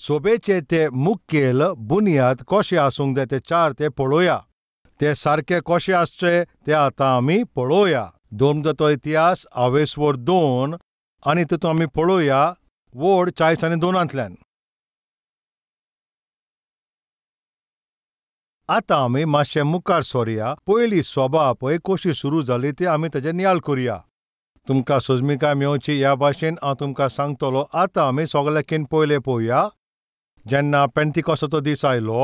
सोबेचे ते मुखेल बुन्याद कशे आसूंक जाय ते चार ते पळोवया. ते सारके कशे आसचे ते आतां आमी पळोवया. धर्मदाचो इतिहास आवेसवर 2 आनी तितूंत आमी पळोवया वोड 40 आनी 2. आतां आमी मातशें मुखार सोरया. पयली सोबा पळय कशी सुरू जाली ती आमी ताजेर नियाळ करुया. तुमकां सोजमिकाय मेवची ह्या भाशेन हांव तुमकां सांगतलो. आतां आमी सगळ्याकीन पयलें पळोवया. जेन्ना पेंतिकोसाचो दीस आयलो,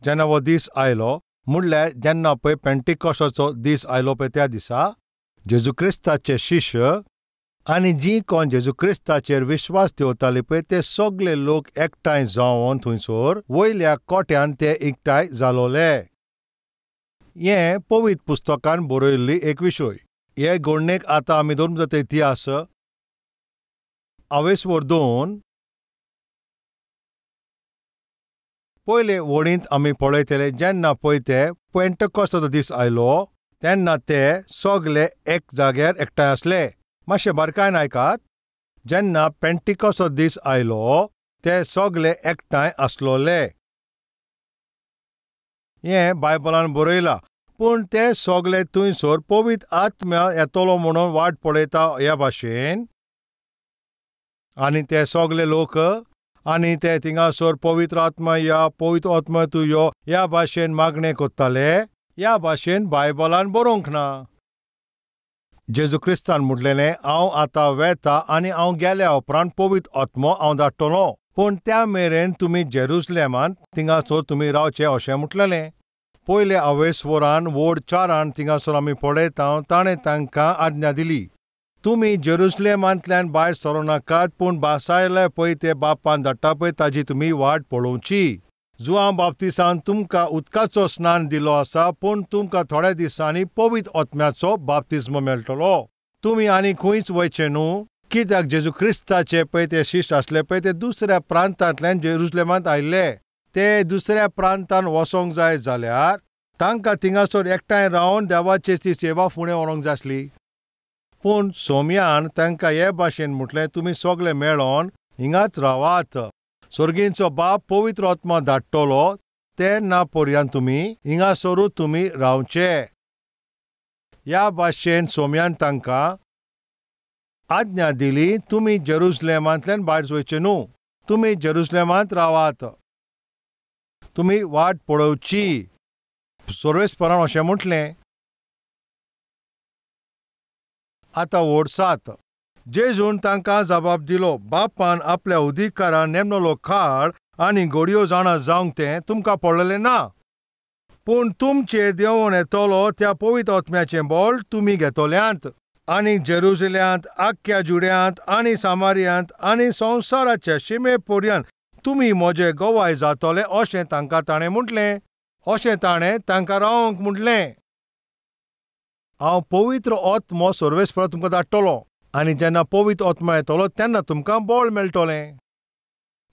जेन्ना हो दीस आयलो म्हणल्यार जेन्ना पळय पेंतिकोसाचो दीस आयलो पळय त्या दिसा जेजू क्रिस्ताचे शिश्य आनी जी कोण जेजू क्रिस्ताचेर विश्वास दवरताले पळय ते सगळे लोक एकठांय जावन थंयसर वयल्या कोट्यान ते एकठांय जालोले. हें पवित्र पुस्तकान बरयल्ली एक विशय. हे घडणेक आतां आमी धरून जाता इतिहास आवेसवर 2 पयले वडींत आमी पळयतले. जेन्ना पळय ते पेंटेकोस्ताचो दीस आयलो तेन्ना ते सगळे एक जाग्यार एकठांय आसले. मातशें बारकायन आयकात. जेन्ना पेंटिकोसाचो दीस आयलो ते सगळे एकठांय आसलोले हें बायबलान बरयलां. पूण ते सगळे थंयसर पवित्र आत्म्या येतलो म्हणून वाट पळयता ह्या भाशेन आनी ते सगळे लोक आनी ते थिंगासर पवित्र आत्मा या, पवित्र आत्मा तूं यो ह्या भाशेन मागणें करताले. ह्या भाशेन बायबलान बरोवंक ना. जेजू क्रिस्तान म्हटलेलें हांव आतां वेता आनी हांव गेल्या उपरांत पवित्र आत्मो हांव धाडटलो, पूण त्या मेरेन तुमी जेरुसलेमांत थिंगासर तुमी रावचे अशें म्हटलेलें. पयले आवेसवरान वोड 4 थिंगासर आमी पळयता ताणें तांकां आज्ञा दिली, तुमी जेरुसलेमांतल्यान भायर सरूं नाकात, पूण बासायले पळय ते बापान धाडटा पळय ताजी तुमी वाट पळोवची. जुआंव बाप्तिसान तुमकां उदकाचो स्नान दिलो आसा, पूण तुमकां थोड्या दिसांनी पवित्र आत्म्याचो बाप्तिज्म मेळटलो. तुमी आनी खंयच वयचे न्हू, कित्याक जेजू क्रिस्ताचे पळय ते शिश्य आसले पळय ते दुसऱ्या प्रांतांतल्यान जेरुसलेमांत आयिल्ले. ते दुसऱ्या प्रांतान वचोंक जाय जाल्यार तांकां थिंगासर एकठांय रावन देवाची ती सेवा फुडें व्हरूंक जाय आसली. पूण सोम्यान तांकां हे भाशेन म्हटलें, तुमी सगळे मेळोन हिंगाच रावात, स्वर्गींचो बाप पवित्र आत्मा धाडटलो तेन्ना पर्यंत तुमी हिंगासरूच तुमी रावचे. ह्या भाशेन सोम्यान तांकां आज्ञा दिली, तुमी जेरुसलेमांतल्यान भायर वयचे न्हू, तुमी जेरुसलेमांत रावात, तुमी वाट पळोवची. सर्वेस्परान अशें म्हटलें. आतां वोड 7 जेजून तांकां जबाब दिलो, बापान आपल्या अधिकारान नेमलो काळ आनी घडयो जाणा जावंक तें तुमकां पडलेलें ना, पूण तुमचेर देंवोन येतलो त्या पवित्र आत्म्याचें बळ तुमी घेतल्यांत आनी जेरुसलेमांत, आख्ख्या जुड्यांत आनी सामारियांत आनी संवसाराच्या शिमे पर्यंत तुमी म्हजे गवाय जातले अशें तांकां ताणें म्हटलें. अशें ताणें तांकां रावंक म्हटलें. हांव पवित्र आत्मो सर्वेस्परा तुमकां धाडटलो आनी जेन्ना पवित्र आत्मा येतलो तेन्ना तुमकां बळ मेळटलें.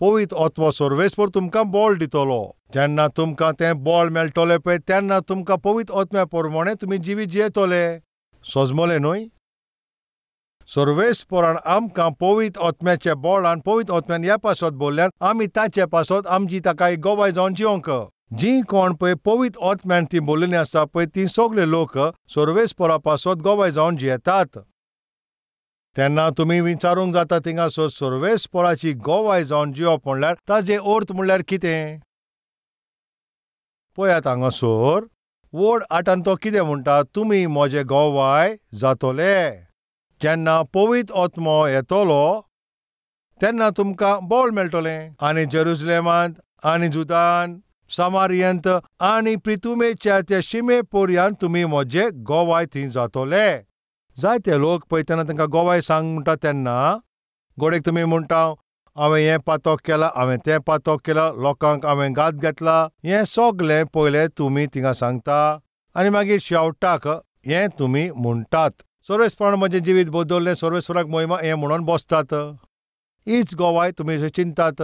पवित्र आत्मो सर्वेस्पर तुमकां बळ दितलो. जेन्ना तुमकां तें बळ मेळटलें पळय तेन्ना तुमकां पवित्र आत्म्या प्रमाणें तुमी जिवीत जियेतले. सोजमलें न्हय? सर्वेस्परान आमकां पवित्र आत्म्याच्या बळान पवित्र आत्म्यान ह्या पासत बोल्ल्यान आमी ताचे पासत आमची ताका एक गवाय जावन जिवंक. जी कोण पळय पवित्र आत्म्यान ती बोल्लेली आसा पळय ती सगळे लोक सर्वेस्परा पासत गवाय जावन जियेतात. तेन्ना तुमी विचारूंक जाता थिंगासर सर्वेस्पराची गवाय जावन जिवप म्हणल्यार ताजे अर्थ म्हणल्यार कितें? पळयात हांगासर वोड 8 तो कितें म्हणटा, तुमी म्हजे गवाय जातले. जेन्ना पवित्र आत्मो येतलो तेन्ना तुमकां बळ मेळटलें आनी जेरुसलेमांत आनी जुदान, सामारियंत आनी प्रितुमेच्या त्या शिमे पर्यंत तुमी म्हजे गवाय थंय जातले. जायते लोक पळय तेन्ना तांकां गवाय सांग म्हणटा तेन्ना गोडेक तुमी म्हणटा हांवें हें पातक केलां, हांवें तें पातक केलां, लोकांक हांवें घात घेतला, हें सगळें पयलें तुमी थिंगा सांगता आनी मागीर शेवटाक हें तुमी म्हणटात, सर्वेस्परान म्हजें जिवीत बदललें, सर्वेस्पराक मोहिमा हें म्हणून बसतात. हीच गवाय तुमी अशें चिंतात.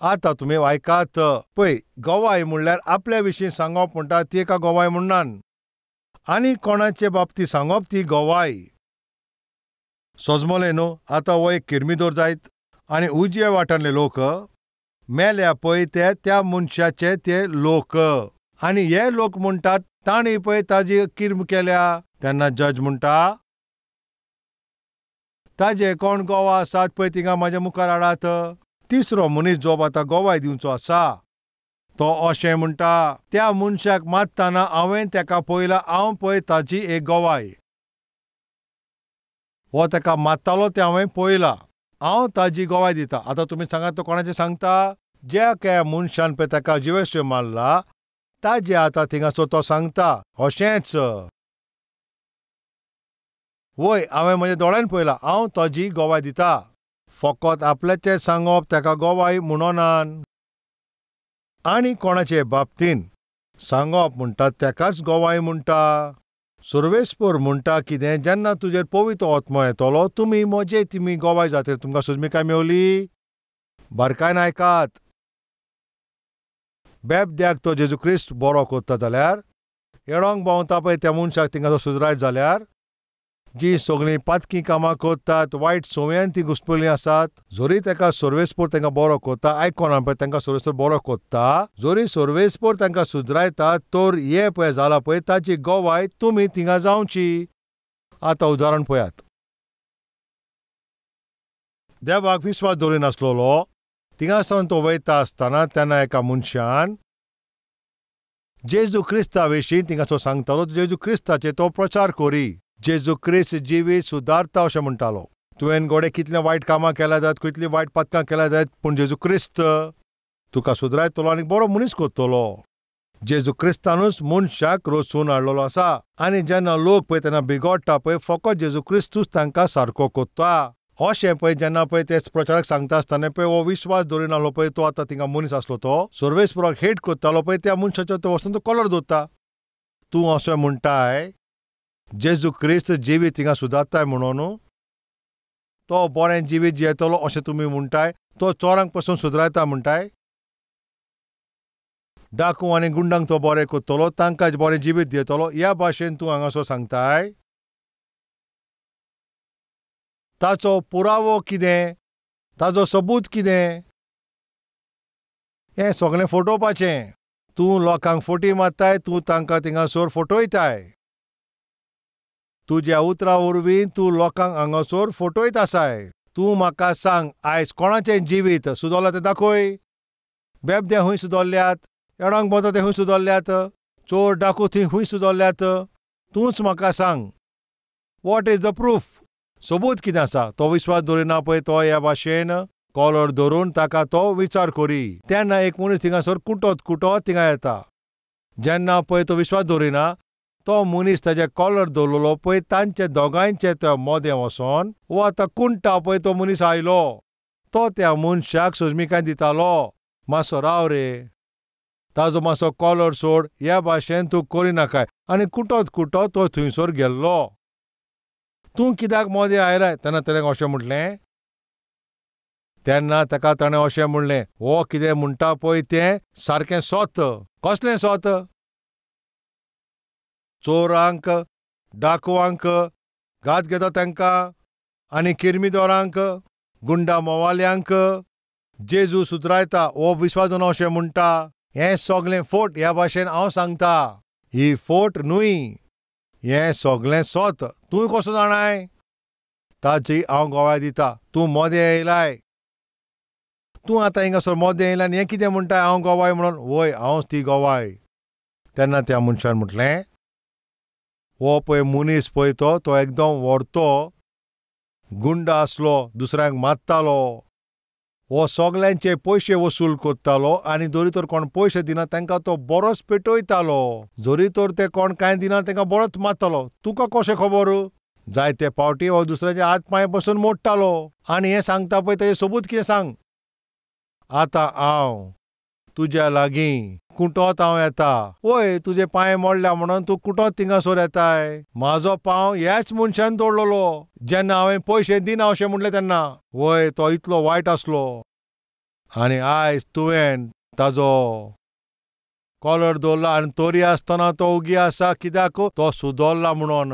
आतां तुमी आयकात पळय, गवाय म्हणल्यार आपल्या विशीं सांगप म्हणटा ती एका गवाय म्हणनान, आनी कोणाचे बाबतींत सांगप ती गवाय. सोजमलें न्हू? आतां हो एक किर्मिदोर जायत आनी उजव्या वाटांतले लोक मेल्या पळय ते त्या मनशाचे ते लोक. आनी हे लोक म्हणटात तांणी पळय ताजी किर्म केल्या. तेन्ना जज म्हणटा ताजे कोण गोवा आसात पळय तिंगा म्हाज्या मुखार हाडात. तिसरो मनीस जो आतां गोवाय दिवचो आसा तो अशें म्हणटा, त्या मनशाक मारतना हांवें तेका पळयला, हांव पळय ताजी एक गोवाय. हो तेका मारतालो तें हांवें पळयला, हांव ताजी गोवाय दिता. आतां तुमी सांगात तो कोणाचें सांगता? ज्या काय मनशान पळय तेका जिवेश्य मारला ताजे आतां थिंगासो तो सांगता अशेंच. वय हांवें म्हज्या दोळ्यान पळयला, हांव ताजी गोवाय दिता. फकत आपल्याचें सांगप तेका गोवाय म्हणोनान. आनी कोणाचे बाबतीन सांगप म्हणटात तेकाच गोवाय म्हणटा. सुर्वेस्पोर म्हणटा कितें, जेन्ना तुजेर पवित्र आत्मो येतलो तुमी म्हजे तुमी गोवाय जातले. तुमकां सुजमिकाय मेवली? बारकायन आयकात. बेबद्याक तो जेजू क्रिस्त बरो कोत्ता जाल्यार, येडोंक भोंवता पळय त्या मनशाक थिंगासो सुजरायत जाल्यार, जी सगळीं पातकी कामां करतात, वायट संवयान ती घुसपल्लीं आसात, जरी तेका सर्वेस्पोर तांकां बरो कोत्ता, आयकोना पळय तांकां सर्वेस्पोर बरो कोत्ता, जरी सर्वेस्पोर तांकां सुदरायता, तर हे पळय जाला पळय ताची गोवाय तुमी थिंगा जावची. आतां उदाहरण पळयात. देवाक विस्वास दवरिनासलेलो थिंगा सावन तो वयता आसतना तेन्ना एका मनशान जेजू क्रिस्ता विशीं थिंगासो सांगतालो, जेजू क्रिस्ताचे तो प्रचार करी, जेजू क्रिस्त जिवीत सुदारता अशें म्हणटालो. तुवें गोडे कितले वायट कामां केल्या जायत, कितलीं वायट पातकां केल्या जायत, पूण जेजू क्रिस्त तुका सुदरायतलो आनी बरो मनीस करतलो. जेजू क्रिस्तानूच मनशाक रचून हाडलेलो आसा. आनी जेन्ना लोक पळय तेन्ना बिगोडटा पळय, फकत जेजू क्रिस्तूच तांकां सारको कोत्ता. अशें पळय जेन्ना पळय ते प्रचारक सांगता आसतना पळय हो विश्वास दवरिनासलो पळय, तो आतां थिंगा मनीस आसलो तो सर्वेस्पोराक हेट करतालो पळय, त्या मनशाचो तो वचून तो कॉलर दवरता. तूं अशें म्हणटाय जेजू क्रिस्त जिवीत थिंगा सुदारताय म्हणून, तो बरें जिवीत जियेतलो अशें तुमी म्हणटाय, तो चोरांक पसून सुदरायता म्हणटाय, डाकू आनी गुंडांक तो बरें करतलो, तांकां बरें जिवीत दितलो, ह्या भाशेन तूं हांगासो सांगताय. ताचो पुरावो कितें, ताजो सबूत कितें? हें सगळें फटोवपाचें. तूं लोकांक फटी मारताय, तूं तांकां थिंगासर फटयताय. तुज्या उतरां वरवीं तूं लोकांक हांगासर फटयत आसाय. तूं म्हाका सांग आयज कोणाचें जिवीत सुदरलां तें दाखय. बेबदे खूंय सुदरल्यात, एडांक भोंवता ते खूंय सुदरल्यात, चोर डाकू थंय खूंय सुदरल्यात, तूंच म्हाका सांग. What is the proof? सबूत कितें आसा? तो विस्वास दवरिना पळय तो ह्या भाशेन कॉलर धरून ताका तो विचार करी. तेन्ना एक मनीस थिंगासर कुटत कुटत थिंगा येता. जेन्ना पळय तो विस्वास दवरिना तो मनीस ताजे कॉलर दवरलेलो पळय तांचे दोगांयचे ते मोदें वचोन वो आतां कुंटा पळय तो मनीस आयलो, तो त्या मनशाक सजमिकाय दितालो, मातसो राव रे, ताजो मातसो कॉलर सोड, ह्या भाशेन तूं करिनाकाय. आनी कुटत कुटत तो थंयसर गेल्लो. तूं कित्याक मोदें आयलाय? तेन्ना ताणें अशें म्हटलें. तेन्ना ताका ताणें अशें म्हणलें, हो कितें म्हणटा पळय तें सारकें सोत. कसलें सोत? चोरांक, डाकुवांक, घात घेता तांकां, आनी किर्मिदोरांक, गुंडा मोवाल्यांक जेजू सुदरायता हो विस्वास दवरना अशें म्हणटा. हें सगळें फोट ह्या भाशेन हांव सांगता. ही फोट न्हय, हें सगळें सोत. तूं कसो जाणाय? ताजी हांव गोवाय दिता. तूं मोदें येयलाय, तूं आतां हिंगासर मोदें येयला आनी हें कितें म्हणटाय हांव गोवाय म्हणून? वय, हांवच ती गोवाय. तेन्ना त्या मनशान म्हटलें, हो पळय मनीस पळय तो तो एकदम व्हरतो गुंडा आसलो, दुसऱ्यांक मारतालो, हो सगल्यांचे पयशे वसूल करतालो आनी जरी तर कोण पयशे दिना तांकां तो बरोच पेटयतालो, जरी तर ते कोण कांय दिना तांकां बरोच मारतालो. तुका कशें खबर? जायते फावटी हो दुसऱ्याचे हात पांय पसून मोडटालो. आनी हें सांगता पळय ताजें सबूत कितें सांग? आतां हांव तुज्या लागीं कुटत हांव येता. वय, तुजे पांय मोडल्या म्हणून तूं कुटत थिंगासर येताय. म्हाजो पांव ह्याच मनशान तोडलेलो जेन्ना हांवें पयशे दिना अशें म्हणलें तेन्ना. वय, तो इतलो वायट आसलो आनी आयज तुवें ताजो कॉलर दवरला आनी तरी आसतना तो उगी आसा. कित्याक? तो सुदरला म्हणून.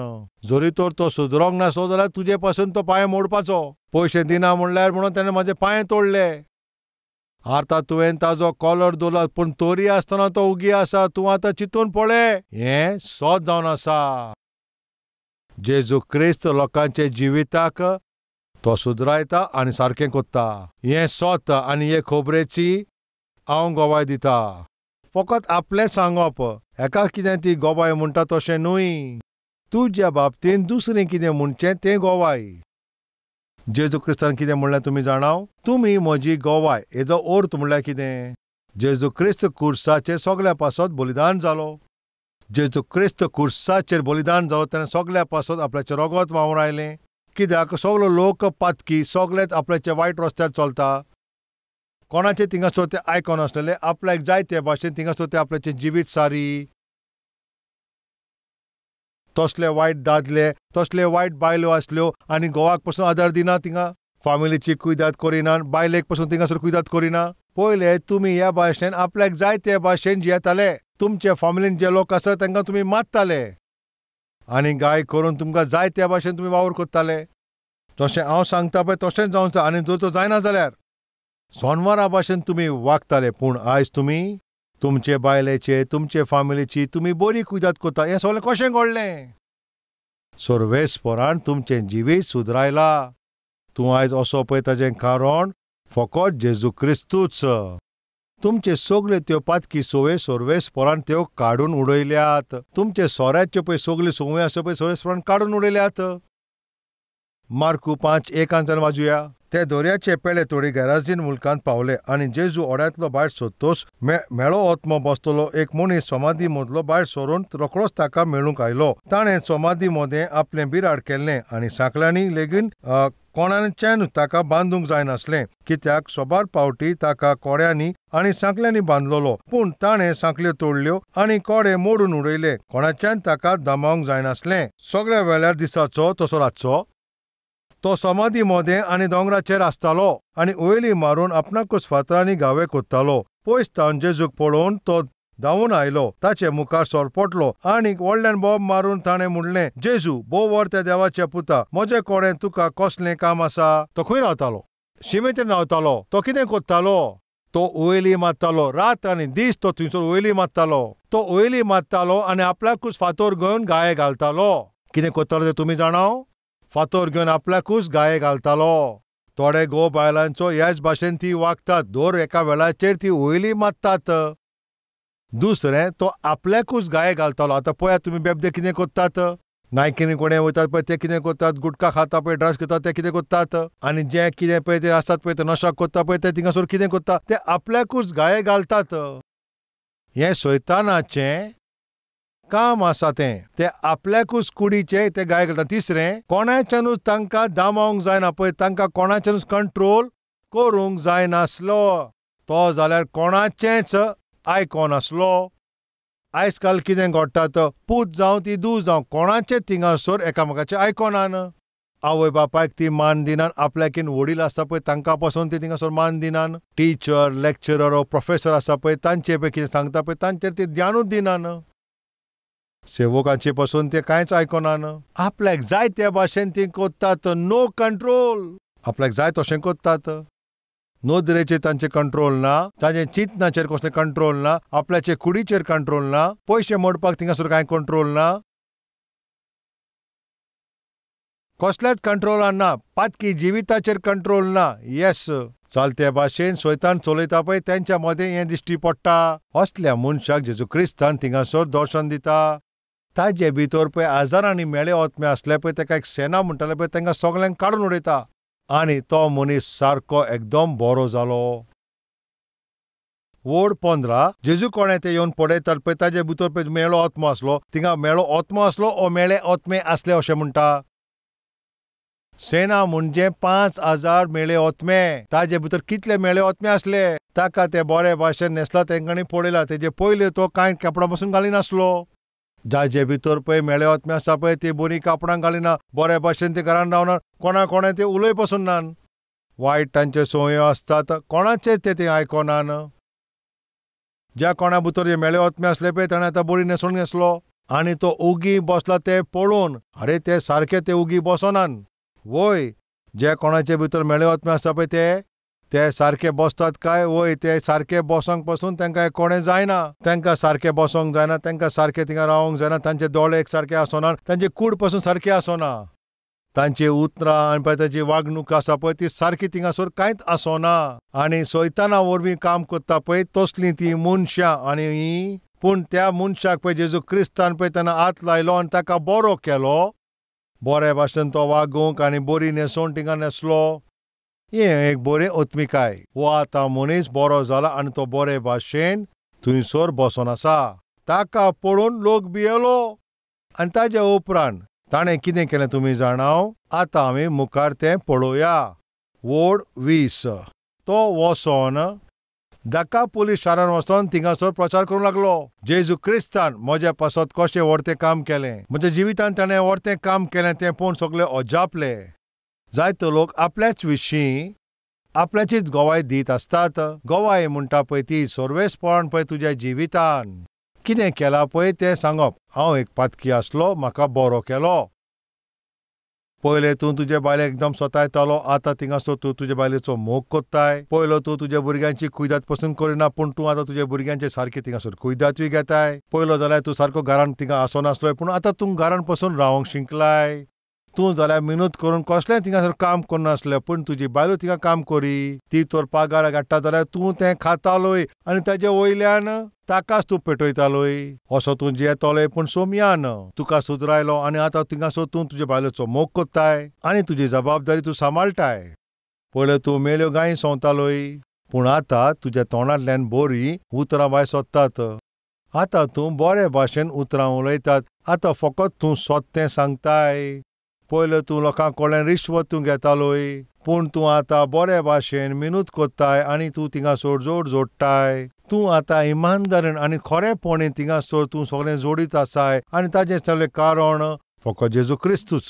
जरी तर तो सुदरोंक नासलो जाल्यार तुजे पासून तो पांय मोडपाचो. पयशे दिना म्हणल्यार म्हणून ताणें म्हाजे पांय तोडले. आतां तुवें ताजो कॉलर दवरला पूण तरी आसतना तो उगी आसा. तूं आतां चिंतून पळय, हें सत जावन आसा. जेजू क्रिस्त लोकांचे जिविताक तो सुदरायता आनी सारकें कोत्ता. हें सत आनी हे खबरेची हांव गवाय दिता. फकत आपलें सांगप हेका कितें ती गवाय म्हणटा तशें न्हय. तुज्या बाबतीन दुसरें कितें म्हणचें तें गवाय. जेजू क्रिस्तान कितें म्हणलें तुमी जाणाव? तुमी म्हजी गवाय. हेजो अर्थ म्हणल्यार कितें? जेजू क्रिस्त कुर्साचेर सगल्या पासत बलिदान जालो. जेजू क्रिस्त कुर्साचेर बलिदान जालो तेणें सगल्या पासत आपल्याचें रगत वावरायलें. कित्याक? सगलो लोक पातकी, सगळेच आपल्याच्या वायट रस्त्यार चलता. कोणाचे थिंगासर ते आयकून आसलेले आपल्याक जाय ते भाशेन थिंगासर ते आपल्याचें जिवीत सारी. तसले वायट दादले, तसले वायट बायलो आसल्यो आनी घोवाक पसून आदार दिना. थिंगा फामिलीची कुयदाद करिना, बायलेक पसून थिंगासर कुयदाद करिना. पयले तुमी ह्या भाशेन आपल्याक जाय ते भाशेन जियेताले. तुमचे फामिलीन जे लोक आसा तांकां तुमी मारताले आनी गाय करून तुमकां जाय त्या भाशेन तुमी वावर करताले. जशें हांव सांगता पळय तशेंच जावचो आनी जर तो जायना जाल्यार सोनवारा भाशेन तुमी वागताले. पूण आयज तुमी तुमचे बायलेचे, तुमचे फामिलीची तुमी बरी कुयदाद करता. हें सगळें कशें घडलें? सर्वेस्परान तुमचें जिवीत सुदरायला. तूं आयज असो पळय ताजें कारण फकत जेजू क्रिस्तूच. तुमचे सगळे त्यो पातकी संवय सर्वेस्परान त्यो काडून उडयल्यात. तुमचे सोऱ्याच्यो पळय सगल्यो संवय आसा पळय सर्वेस्परान काडून उडयल्यात. मार्कू 5:1 वाजूया. ते दर्याचे पेले थोडी गॅराजीन मुल्कांत पावले आनी जेजू ओड्यांतलो भायर सोदतोच मेळो आत्मो बसतलो एक मनीस समाधी मदलो भायर सरून रोखडोच ताका मेळूंक आयलो. ताणें समाधी मदें आपलें बिराड केल्लें आनी सांकळ्यांनी लेगीन कोणाच्यान ताका बांदूंक जायनासलें, कित्याक सोबार पावटी ताका कोड्यांनी आनी सांकळ्यांनी बांदलोलो. पूण ताणें सांकळ्यो तोडल्यो आनी कोडे मोडून उडयले. कोणाच्यान ताका दमावंक जायनासलें. सगळ्या वेळार दिसाचो तसो रातचो तो समाधी मोदें आनी दोंगराचेर आसतालो आनी वयली मारून आपणाकूच फातरांनी घावे कोत्तालो. पयस तावन जेजूक पळोवन तो धांवून आयलो, ताचे मुखार सरपटलो आनी व्हडल्यान बोब मारून ताणें म्हणलें, जेजू बोवर त्या देवाच्या पुता, म्हजे कडेन तुका कसलें काम आसा? तो खंय रावतालो? शिमेचेर रावतालो. तो कितें कोत्तालो? तो वयली मारतालो. रात आनी दीस तो थंयसर वयली मारतालो. तो वयली मारतालो आनी आपल्याकूच फातर घेवन गाये घालतालो. कितें कोत्तालो तें तुमी जाणाव? फातर घेवन आपल्याकूच गाये घालतालो. थोडे घोव बायलांचो ह्याच भाशेन ती वागतात. दर एका वेळाचेर ती वयली मारतात. दुसरें, तो आपल्याकूच गाये घालतालो. आतां पळयात तुमी बेबदे कितें करतात. नायकिनी कोणे वयतात पळय ते कितें करतात, गुटखा खाता पळय, ड्रग्स घेतात ते कितें करतात, आनी जें कितें पळय ते आसतात पळय ते नशा करता पळय ते थिंगासर कितें करता, ते आपल्याकूच गाये घालतात. हें सैतानाचें काम आसा. तें ते आपल्याकूच कुडीचे ते गाय घालतात. तिसरें, कोणाच्यानूच तांकां दामावंक जायना पळय, तांकां कोणाच्यानूच कंट्रोल करूंक जायनासलो. तो जाल्यार कोणाचेंच आयकनासलो. आयज काल कितें घडटा, पूत जावं ती दूद जावं, कोणाचें थिंगासर एकामेकाचें आयकनान. आवय बापायक ती मान दिनान, आपल्याकीन वडील आसता पळय तांकां पासून ती थिंगासर मान दिनान. टिचर, लॅक्चरर, प्रोफेसर आसा पळय तांचे पळय कितें सांगता पळय तांचेर ती ध्यानूच दिनान. सेवकांचे पासून ते कांयच आयकनान. आपल्याक जाय त्या भाशेन ती करतात. No control. आपल्याक जाय तशें करतात. नदरेचेर तांचे कंट्रोल ना, तांचे चिंतनाचेर कसलें कंट्रोल ना, आपल्याचे कुडीचेर कंट्रोल ना, पयशे मोडपाक थिंगासर कांय कंट्रोल ना, कसल्याच कंट्रोलान ना, पातकी जिविताचेर कंट्रोल ना. येस, चलते भाशेन स्वतान चलयता पळय तेंच्या मदें हें दिश्टी पडटा. असल्या मनशाक जेजू क्रिस्तान थिंगासर दर्शन दिता. ताजे भितर पळय हजारांनी मेळे आत्मे आसले पळय, ताका एक सेना म्हणटाले पळय, तांकां सगल्यांक काडून उडयता आनी तो मनीस सारको एकदम बरो जालो. वोड 15 जेजू कोणें ते येवन पळयतात पळय ताजे भितर पळय मेळो आत्मो आसलो, थिंगा मेळो आत्मो आसलो ओ मेळे आत्मे आसले अशें म्हणटा. सेना म्हणजे 5000 मेळे आत्मे. ताजे भितर कितले मेळे आत्मे आसले? ताका ते बरे भाशेन न्हेसला तेंकांनी पळयला. तेजे पयले तो कांय कापडां पसून घालिनासलो. जाजे भितर पळय मेळे आत्मे आसा पळय ती बरीं कापडां घालिना, बरे भाशेन ते घरान रावना, कोणा कोणा ते उलय पसून नान, वायट तांचे संवयो आसतात, कोणाचे ते आयकनान. ज्या कोणा भितर मेळे आत्मे आसले पळय ताणें आतां बरी न्हेसण न्हेसलो आनी तो उगी बसला ते पळोवन, अरे ते सारके ते उगी बसनान. वय, जे कोणाचे भितर मेळे आत्मे आसता पळय ते सारके बसतात काय? वय, ते सारके बसोंक पसून तांकां कोणें जायना, तांकां सारके बसोंक जायना, तांकां सारके थिंगा रावंक जायना, तांचे दोळे एक सारके आसना, तांची कूड पसून सारकी आसना, तांची उतरां आनी पळय ताची वागणूक आसा पळय ती सारकी थिंगासर कांयच आसना. आनी सैताना वरवीं काम करता पळय तसलीं ती मनशां. आनी पूण त्या मनशाक पळय जेजू क्रिस्तान पळय तेन्ना हात लायलो आनी ताका बरो केलो. बरे भाशेन तो वागूंक आनी बरी न्हेसण थिंगा न्हेसलो. हें एक बरें आत्मिकाय. हो आतां मनीस बरो जाला आनी तो बरे भाशेन थंयसर बसोन आसा. ताका पळोवन लोक भियेलो. आनी ताजे उपरांत ताणें कितें केलें तुमी जाणाव? आतां आमी मुखार तें पळोवया. वोड 20. तो वचोन दकापोलीस शारान वचोन थिंगासर प्रचार करूंक लागलो. जेजू क्रिस्तान म्हज्या पासत कशें व्हडतें काम केलें, म्हज्या जिवितान ताणें व्हडतें काम केलें तें पळोवन सगळे अजापले. जायते लोक आपल्याच विशीं आपल्याचीच गवाय दीत आसतात. गवाय म्हणटा पळय ती सर्वेस्पण पळय तुज्या जिवितान कितें केलां पळय तें सांगप. हांव एक पातकी आसलो, म्हाका बरो केलो. पयलें तूं तुजे बायलेक एकदम सतायतालो, आतां थिंगासर तूं तुजे बायलेचो मोग कोत्ताय. पयलो तूं तुज्या भुरग्यांची कुयदाद पसून करिना, पूण तूं आतां तुज्या भुरग्यांचे सारकी थिंगासर कुयदादूय घेताय. पयलो जाल्यार तूं सारको घरान थिंगा आसनासलोय, पूण आतां तूं घरान पसून रावंक शिकलाय. तूं जाल्यार मिनत करून कसलें थिंगासर काम करनासलें, पूण तुजी बायलो थिंगा काम करी. ती तर पगार हाडटा जाल्यार तूं तें खातालोय आनी ताजे वयल्यान ताकाच तूं पेटयतालोय. असो तूं जियेतलोय, पूण सोमयान तुका सुदरायलो आनी आतां थिंगासर तूं तुजे बायलेचो मोग कोत्ताय आनी तुजी जबाबदारी तूं सांबाळटाय. पयलें तूं मेल्यो गायी सोंवतालोय, पूण आतां तुज्या तोंडांतल्यान बरीं उतरां भायर सोदतात. आतां तूं बरे भाशेन उतरां उलयतात. आतां फकत तूं सोद तें सांगताय. पयलें तूं लोकां कडल्यान रिश्वत तूं घेतालोय, पूण तूं आतां बरे भाशेन मिनत कोत्ताय आनी तूं थिंगासर जोड जोडटाय. तूं आतां इमानदारीन आनी खरेपणी थिंगासर तूं सगळें जोडीत आसाय आनी ताजें सगळें कारण फकत जेजू क्रिस्तूच.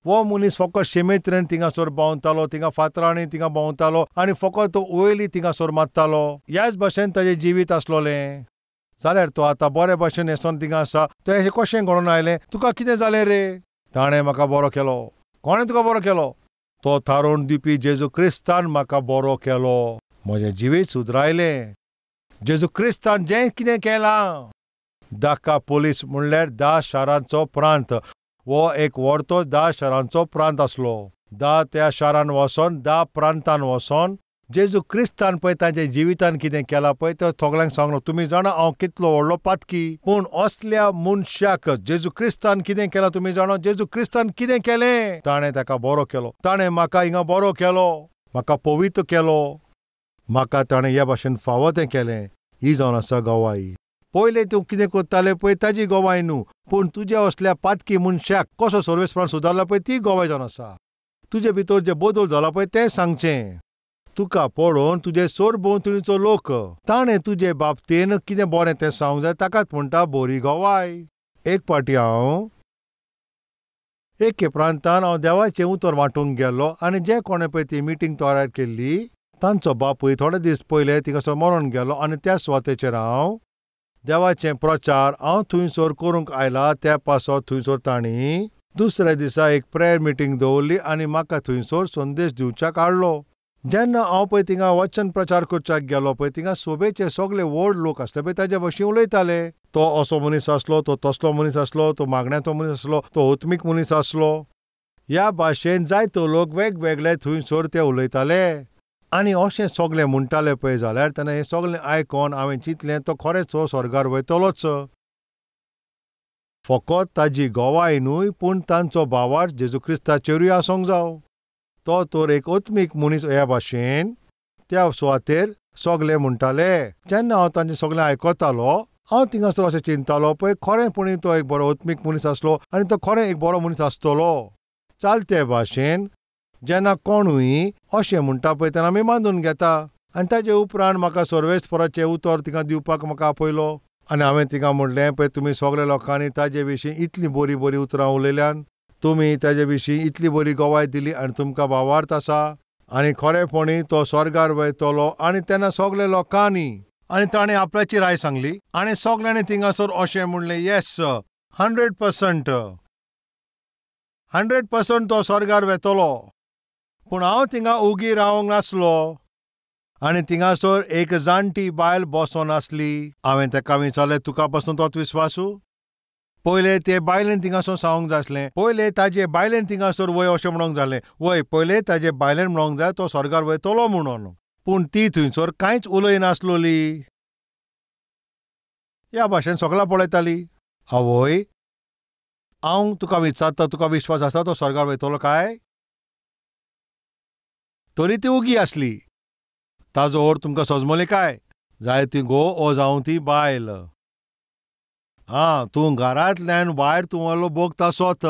हो मनीस फकत शिमेत्रेन थिंगासर भोंवतालो, थिंगा फातरांनी थिंगा भोंवतालो आनी फकत तो वयली थिंगासर मारतालो. ह्याच भाशेन ताजें जिवीत आसलोलें. जाल्यार तो आतां बरे भाशेन न्हेसोन थिंगा आसा. तो अशें कशें घडोवन आयलें? तुका कितें जालें रे? ताणें म्हाका बरो केलो. कोणें तुका बरो केलो? तो थारोवन दिवपी जेजू क्रिस्तान म्हाका बरो केलो. म्हजें जिवीत सुदरायलें जेजू क्रिस्तान. जें कितें केलां. दकापोलीस म्हणल्यार 10 शारांचो प्रांत. हो एक व्हडतो 10 शारांचो प्रांत आसलो. 10 त्या शारान वचोन 10 प्रांतान वचोन जेजू क्रिस्तान पळय तांच्या जिवितान कितें केलां पळय तें सगळ्यांक सांगलो. तुमी जाणा हांव कितलो व्हडलो पातकी, पूण असल्या मनशाक जेजू क्रिस्तान कितें केलां तुमी जाणा? जेजू क्रिस्तान कितें केलें? ताणें ताका बरो केलो. ताणें म्हाका हिंगा बरो केलो, म्हाका पवित्र केलो, म्हाका ताणें ह्या भाशेन फावो तें केलें. ही जावन आसा गवाय. पयलें तूं कितें करतालें पळय ताजी गवाय न्हू, पूण तुज्या असल्या पातकी मनशाक कसो सर्वेस्पणान सुदारला पळय ती गवाय जावन आसा. तुजे भितर जे बदल जाला पळय तें सांगचें. तुका पळोवन तुजे सरभोंवतणीचो लोक ताणें तुजे बाबतीन कितें बरें तें सांगूंक जाय, ताकाच म्हणटा बरी गवाय. एक फावटी हांव एके प्रांतान हांव देवाचें उतर वांटूंक गेल्लो आनी जे कोणें पळय ती मिटींग तयार केल्ली तांचो बापूय थोडे दीस पयले थिंगासर मरोन गेलो आनी त्या सुवातेचेर हांव देवाचें प्रचार हांव थंयसर करूंक आयला. त्या पासत थंयसर तांणी दुसऱ्या दिसा एक प्रेयर मिटींग दवरली आनी म्हाका थंयसर संदेश दिवच्याक हाडलो. जेन्ना हांव पळय थिंगा वचन प्रचार करच्याक गेलो पळय थिंगा सोबेचे सगळे व्हड लोक आसले पळय ताजे भशेन उलयताले. तो असो मनीस आसलो, तो तसलो मनीस आसलो, तो मागण्याचो मनीस आसलो, तो आत्मीक मनीस आसलो. ह्या भाशेन जायतो लोक वेगवेगळे थंयसर ते उलयताले आनी अशें सगळें म्हणटाले पळय. जाल्यार तेन्ना हें सगळें आयकोन हांवें चिंतलें तो खरेंच तो स्वर्गार वयतलोच. फकत ताजी गवाय न्हय पूण तांचो भावार्थ जेजू क्रिस्ताचेरूय आसूंक जावो. तो तर एक आत्मीक मनीस ह्या भाशेन त्या सुवातेर सगळे म्हणटाले. जेन्ना हांव तांचें सगळें आयकतालो हांव थिंगासर अशें चिंततालो पळय खरेंपणी तो एक बरो आत्मीक मनीस आसलो आनी तो खरें एक बरो मनीस आसतलो. चालते भाशेन जेन्ना कोणूय अशें म्हणटा पळय तेन्ना आमी मानून घेता. आनी ताजे उपरांत म्हाका सर्वेस्पराचें उतर तिका दिवपाक म्हाका आपयलो आनी हांवें तिका म्हणलें पळय तुमी सगल्या लोकांनी ताजे विशीं इतलीं बरीं बरीं उतरां उलयल्यान, तुमी ताजे विशीं इतली बरी गवाय दिली आनी तुमकां भावार्थ आसा आनी खरेंपणी तो स्वर्गार वयतलो. आनी तेन्ना सगल्या लोकांनी आनी ताणें आपल्याची राय सांगली आनी सगल्यांनी थिंगासर अशें म्हणलें, येस, 100%, 100% तो स्वर्गार वेतलो. पूण हांव थिंगा उगी रावंक नासलो आनी थिंगासर एक जाणटी बायल बसोन आसली. हांवें ताका विचारलें, तुका पसून तोच विस्वासू? पयले ते बायलेन थिंगासर सांगूंक जाय आसलें, पयले ताजे बायलेन थिंगासर वय अशें म्हणूंक जालें, वय पयले ताजे बायलेन म्हणूंक जाय तो स्वर्गार वयतलो म्हणून. पूण ती थंयसर कांयच उलयनासलोली. ह्या भाशेन सगळां पळयताली. आवय, हांव तुका विचारता, तुका विश्वास आसा तो स्वर्गार वयतलो काय? तरी ती उगी आसली. ताजो अर्थ तुमकां सजमली काय? जाय ती घोव ओ जावं ती बायल. आं, तूं घरांतल्यान भायर तूं व्हडलो भोगता सोत.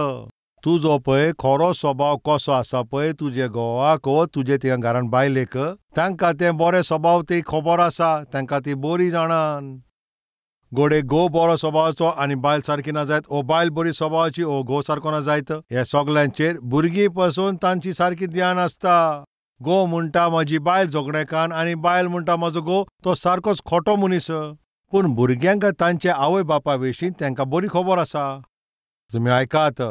तुजो पळय खरो स्वभाव कसो आसा पळय तुजे घोवाक ओ तुजे थिंगा घरान बायलेक, तांकां तें बरें स्वभाव ती खबर आसा, तांकां ती बरी जाणान. घोडे घोव बरो स्वभावाचो आनी बायल सारकी ना जायत, ओ बायल बरी स्वभावाची ओ घोव सारको ना जायत. हे सगल्यांचेर भुरगीं पसून तांची सारकी ध्यान आसता. घोव म्हणटा म्हजी बायल झगडेकान आनी बायल म्हणटा म्हजो घोव तो सारकोच खोटो मनीस. पूण भुरग्यांक तांचे आवय बापा विशीं तांकां बरी खबर आसा. तुमी आयकात,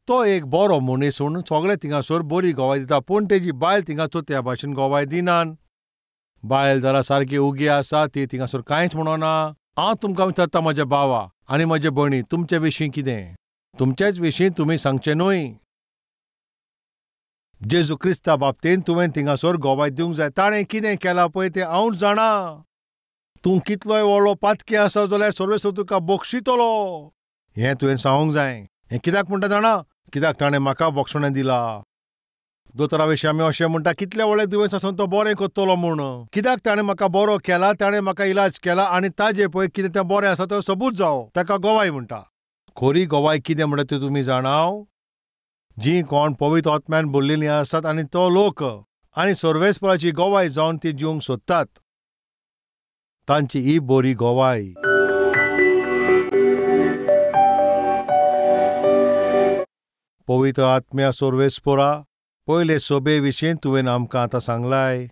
तो एक बरो मनीस म्हणून सगळे थिंगासर बरी गवाय दिता, पूण तेजी बायल थिंगासर त्या भाशेन गवाय दिनान. बायल जरा सारकी उगी आसा, ती थिंगासर कांयच म्हणना. हांव तुमकां विचारता म्हज्या भावा आनी म्हजे भयणी, तुमचे विशीं कितें? तुमचेच विशीं तुमी सांगचें न्हय. जेजू क्रिस्ता बाबतीन तुवें थिंगासर गवाय दिवंक जाय. ताणें कितें केलां पळय तें हांवूच जाणा. तूं कितलोय व्हडलो पातकी आसा जाल्यार सर्वेस्पर तुका बक्षितलो, हें तुवें सांगूंक जाय. हें कित्याक म्हणटा जाणा? कित्याक ताणें म्हाका बक्षणें दिलां. दोतोरा विशीं आमी अशें म्हणटा, कितलें व्हडलें दुयेंस आसून तो बरें करतलो म्हूण. कित्याक ताणें म्हाका बरो केला, ताणें म्हाका इलाज केला आनी ताजें पळय कितें तें बरें आसा तो सबूत जावं, ताका गवाय म्हणटा. खरी गवाय कितें म्हणटा ती तुमी जाणाव? जी कोण पवित्र आत्म्यान भरलेलीं आसात आनी तो लोक आनी सर्वेस्पराची गवाय जावन ती जिवंक सोदतात, तांची ही बरी गवाय. पवित्र आत्म्या सर्वेस्परा, पयले सभे विशीं तुवें आमकां आतां सांगलाय.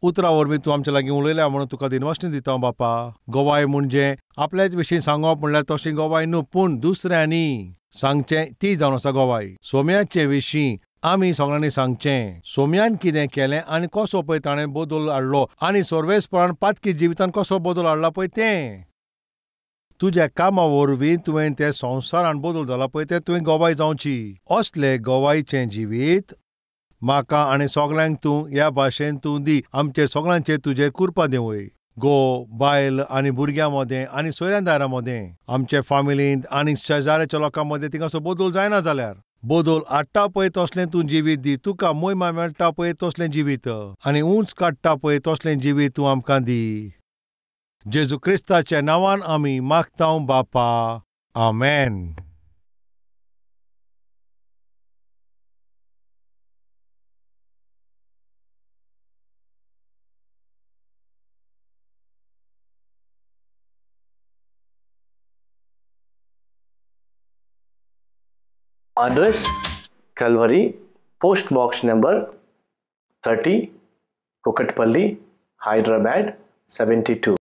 उतरां वरवीं तूं आमच्या लागीं उलयल्या म्हणून तुका दिनवासणी दिता बापा. गवाय म्हणजे आपल्याच विशीं सांगप म्हणल्यार तशी गवाय न्हू, पूण दुसऱ्यांनी सांगचें ती जावन आसा गवाय. सोम्याचे विशीं आमी सगळ्यांनी सांगचें, सोम्यान कितें केलें आनी कसो पळय ताणें बदल हाडलो आनी सर्वेस्परान पातकी जिवितान कसो बदल हाडला पळय तें. तुज्या कामा वरवीं तुवें तें संवसारान बदल जाला पळय तें तुवें गवाय जावची. असले गवायचें जिवीत म्हाका आनी सगल्यांक तूं ह्या भाशेन तूं दी. आमचे सगळ्यांचे तुजेर कृपा देंवय. घोव बायल आनी भुरग्यां मदें आनी सोयऱ्यां दायरां मदें, आमचे फामिलींत आनी शेजाऱ्याच्या लोकां मदें थिंगासो बदल जायना जाल्यार बदल हाडटा पळय तसलें तूं जिवीत दी. तुका मोहिमा मेळटा पळय तसलें जिवीत आनी उंच काडटा पळय तसलें जिवीत तूं आमकां दी. जेजू क्रिस्ताच्या नांवान आमी मागता बापा, आमेन. Address: Calvary, Post Box Number 30, Kukatpally, Hyderabad 72.